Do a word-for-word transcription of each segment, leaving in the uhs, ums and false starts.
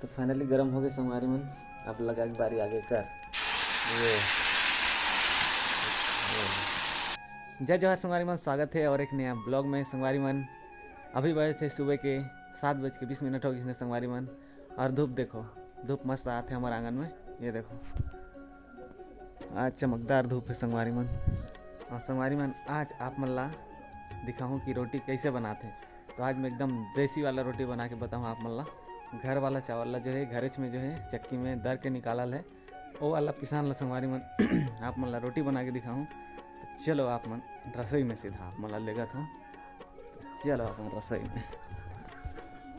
तो finally गरम हो गए संगवारी मन, अब लगा के बारी आगे कर। ये, ये। जय जोहार संगवारी मन, स्वागत है और एक नया ब्लॉग में संगवारी मन। अभी बजे थे सुबह के सात बज के बीस मिनट हो गए संगवारी मन, और धूप देखो, धूप मस्त आते हमारे आंगन में। ये देखो, आज चमकदार धूप है संगवारी मन। और संगवारी मन, आज आप मन ला दिखाऊँ कि रोटी कैसे बनाते। तो आज मैं एकदम देसी वाला रोटी बना के बताऊँ आप मन ला। घर वाला चावल ला जो है, घरेच में जो है, चक्की में दर के निकालल है, वो वाला पिसान ला संगवारी मन आप मन ला रोटी बना के दिखाऊँ। तो चलो आप मन रसोई में सीधा आप मन ला लेगत हूँ। चलो अपन रसोई में।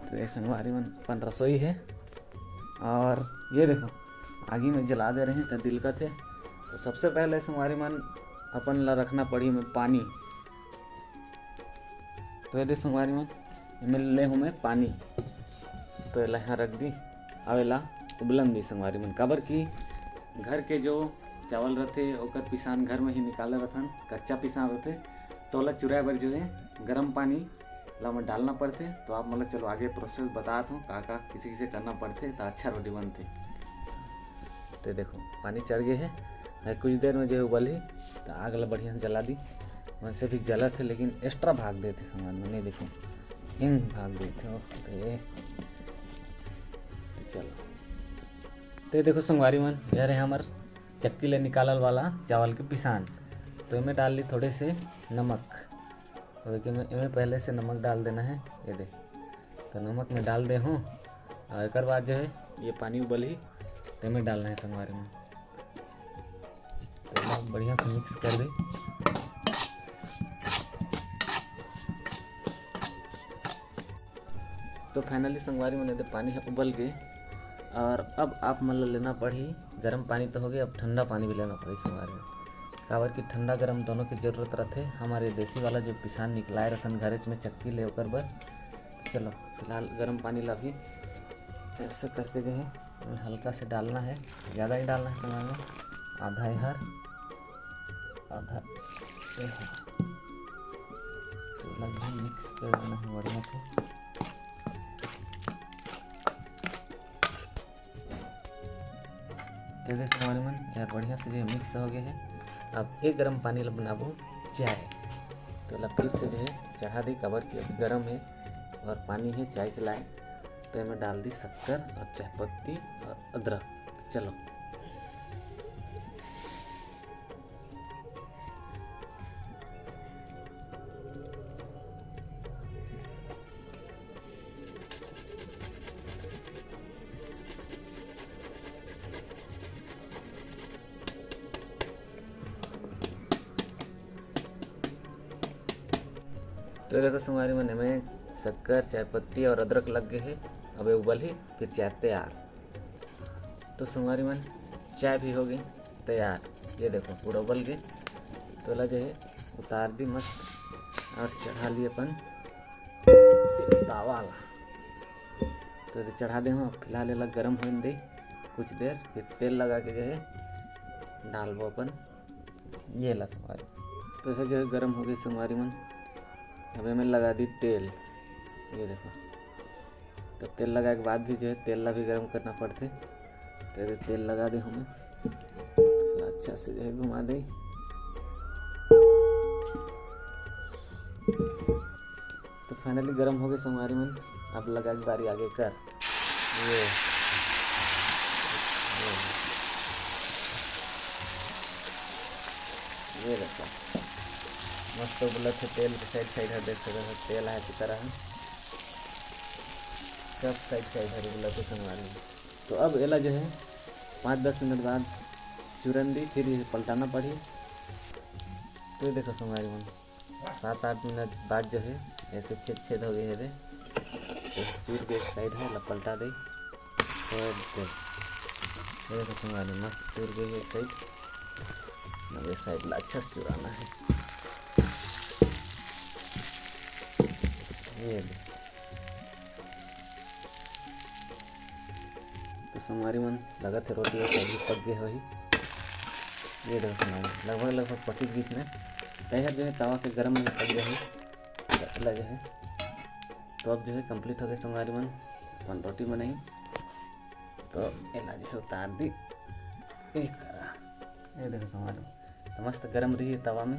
तो ये संगवारी मन अपन रसोई है, और ये देखो, आगी में जला दे रहे हैं तो दिलकत है। तो सबसे पहले संगवारी मन अपन ला रखना पड़ी में पानी। तो ये दे संगवारी मन, एमे ले हूँ मैं पानी। तो एला यहाँ रख दी, अब एला उबलन दी संगवारी मन, काबर कि घर के जो चावल रथे ओकर पिसान घर में ही निकाले रथन, कच्चा पिसान रथे। तो ओला चुराए बर जो है गरम पानी ला में डालना पड़थे। तो आप मतलब चलो आगे प्रोसेस बतात हूँ, का का किसे किसे करना पड़थे तो अच्छा रोटी बनथे। तो देखो, पानी चढ़ गए है, है कुछ देर में जो है उबलही। तो आग ला बढ़िया से जला दी। वैसे भी जलत है लेकिन एक्स्ट्रा भाग देते संगवारी मन, नहीं देखो, हिंग भाग देते। ओके, तो चलो। तो ये देखो संगवारी मन, ये रहे हमार चक्की ले निकालल वाला चावल के पिसान। तो एमे डाल ली थोड़े से नमक। अब एमे, एमे पहले से नमक डाल देना है। ये देख, तो नमक में डाल दे हूँ, और एक बाद जो है ये पानी उबलही, तो एमे डालना है संगवारी मन। तो एला बढ़िया से मिक्स कर दे। तो फाइनली संगवारी मन, ये दे पानी है उबल गए, और अब आप मन ला लेना पड़ही। गर्म पानी तो हो गए, अब ठंडा पानी भी लेना पड़ही संगवारी मन, काबर कि ठंडा गर्म दोनों की जरूरत रहथे। हमारे देसी वाला जो पिसान निकलाए रथन घरेच में चक्की ले ओकर बर। चलो फिलहाल गर्म पानी ला भी ऐसे करके जो है हल्का से डालना है, ज़्यादा नहीं डालना है संगवारी मन, आधा एहर, आधा एहर। तो लगभग मिक्स कर देना है बढ़िया से। तो देखो संगवारी मन, यार बढ़िया से जो है मिक्स हो गया है। अब एक गर्म पानी ला बनाबो चाय। तो ला फिर से जो है चढ़ा दी, काबर कि अभी गर्म है और पानी है चाय के लाए। तो एमे डाल दी शक्कर और चाय पत्ती और अदरक। तो चलो। तो देखो संगवारी मन, एमे शक्कर, चाय पत्ती और अदरक लग गए है। अब ये उबलही, फिर चाय तैयार। तो संगवारी मन, चाय भी हो गई तैयार। ये देखो पूरा उबल गए। तो ला जो है उतार दी मस्त और चढ़ा ली अपन तावा ला। तो ये चढ़ा दे हूँ, फिलहाल एला गर्म होने दे कुछ देर, फिर तेल लगा के जो है डालबो अपन ये ला संगवारी। तो ये जो है गर्म हो गई संगवारी मन, अब एमे लगा दी तेल। ये देखो, तो तेल लगाए के बाद भी जो है तेल ला भी गर्म करना पड़थे। तो ये तेल लगा दे हूँ मैं, अच्छा से जो है घुमा दे। तो फाइनली गर्म हो गए संगवारी मन, अब लगा के बारी आगे कर। ये, ये, ये देखो, मस्त उबलत है तेल के साइड साइड है, देख सकते हो तेल है की तरह है, सब साइड साइड है उबलत है संगवारी मन। तो अब एला जो है पाँच दस मिनट बाद चूरन दी, फिर ये पलटाना पड़ी। तो ये देखो संगवारी मन, सात आठ मिनट बाद जो है ऐसे छेद छेद हो गए है रे। तो चूर के एक साइड है ला पलटा दे। तो ये देखो, ये देखो संगवारी, मस्त चूर गई है एक साइड। अब ये साइड ला अच्छा से चुराना है। ये देखो। तो संगवारी मन, लगत है रोटी और सब्जी पक गए होही। ये देखो संगवारी, लगभग लगभग पकी गिस में। तैहर जो है तवा के गरम में पक गए होही। तो एला जो है, तो अब जो है कंप्लीट हो गए संगवारी मन अपन रोटी बनाई। तो एला जो है उतार दी, ये करा, ये देखो संगवारी हो, तो मस्त गरम रही तवा में,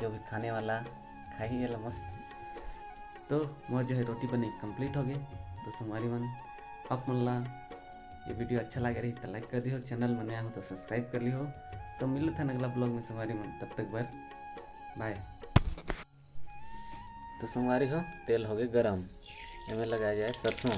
जो भी खाने वाला खाही एला मस्त। तो मोर जो है रोटी बने complete हो गए। तो संगवारी मन, आप मन ला ये video अच्छा लगे रही तो like कर दिहो, channel में नया हो तो subscribe कर लिहो। तो मिलत हन अगला vlog में संगवारी मन, तब तक बर bye। तो संगवारी हो, तेल हो गए गरम, एमे लगाया जाए सरसों।